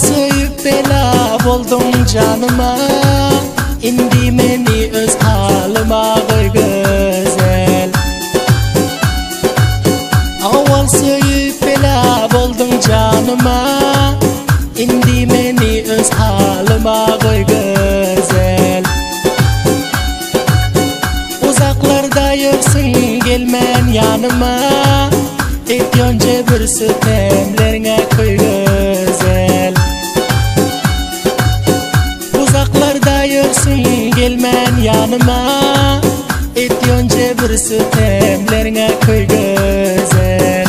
söýüp bela bolduň janyma Indi meni öz halyma goý gözel Awal söýüp bela bolduň janyma Indi meni öz halyma goý gözel Uzaklarda ýörsüň gelmän ýanyma Etýon jebir sütemlerňe köý gözel Uzaklarda ýörsüň gelmän ýanyma Etýon jebir sütemlerňe köý gözel.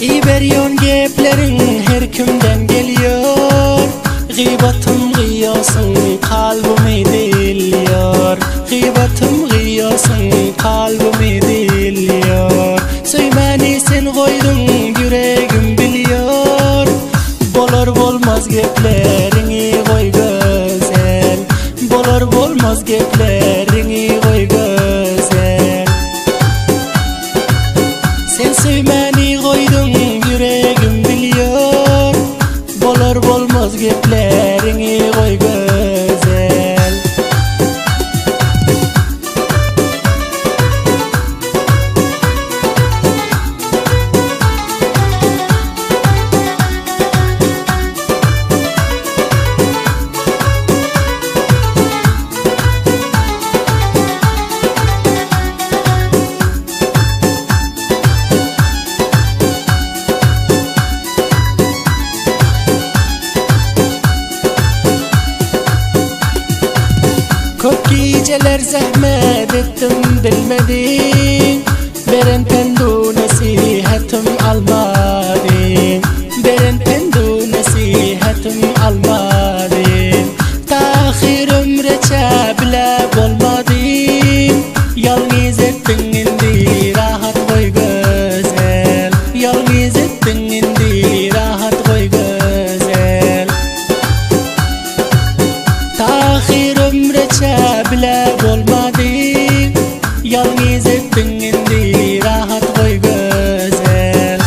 Iberýon gepleriň her kimden gelýor Gybatym gyýasyň kalbymy dilýor Gybatym gyýasyň kalbymy dilýor Söýmäni sen goýduň ýüregim bilýor Bolar bolmaz gepleriňi goý gözel Bolar bolmaz gepleriňi goý gözel Sen söýmäni goýduň ýüregim bilýor Bolar bolmaz gepleriňi goý gözel. Köp gijeler zähmet etdim bilmediň Beren pendu nesihatym almadyň Beren pendu nesihatym almadyň Tahyr ömreçe bile bolmadyň Ýalňyz etdiň indi rahat goý gözel Ýalňyz etdiň indi rahat goý gözel Tahyr ömreçe bile bolmady Ýalňyz etdiň indi rahat goý gözel.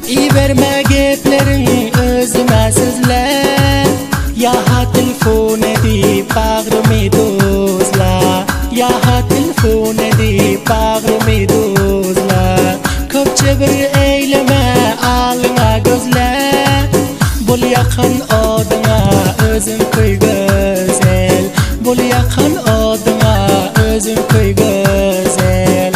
Iberme gepleriň özüme sözle Ýa-ha telefon edip bagrymy duzla Ýa-ha telefon edip bagrymy duzla Köp jebir eýleme alyňa gözle Bul ýakan oduňa özüň köý gözel Bul ýakan oduňa özüň köý gözel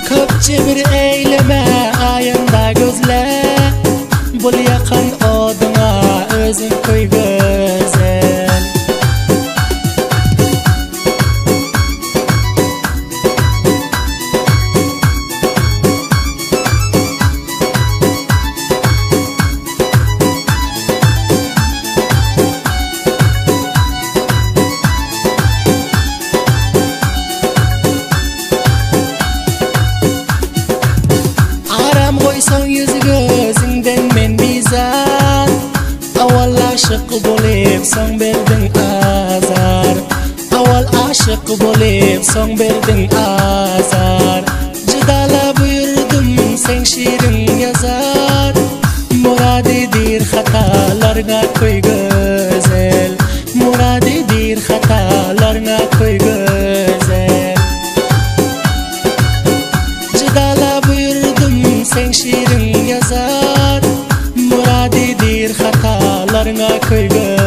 Köp jebir eýleme aýanda gözle Bul ýakan oduňa özüň köý gözel. Aram goýsaň ýüz-gözüňden men bizar Awal aşyk bolup soň berdiň azar Awal aşyk bolup soň berdiň azar Jydala buýurdym seň şiriň ýazar Murady diýr hatalarňa köý gözel Murady diýr hatalarňa köý gözel Jydala buýurdym seň şiriň ýazar Murady diýr hatalarňa köý gözel.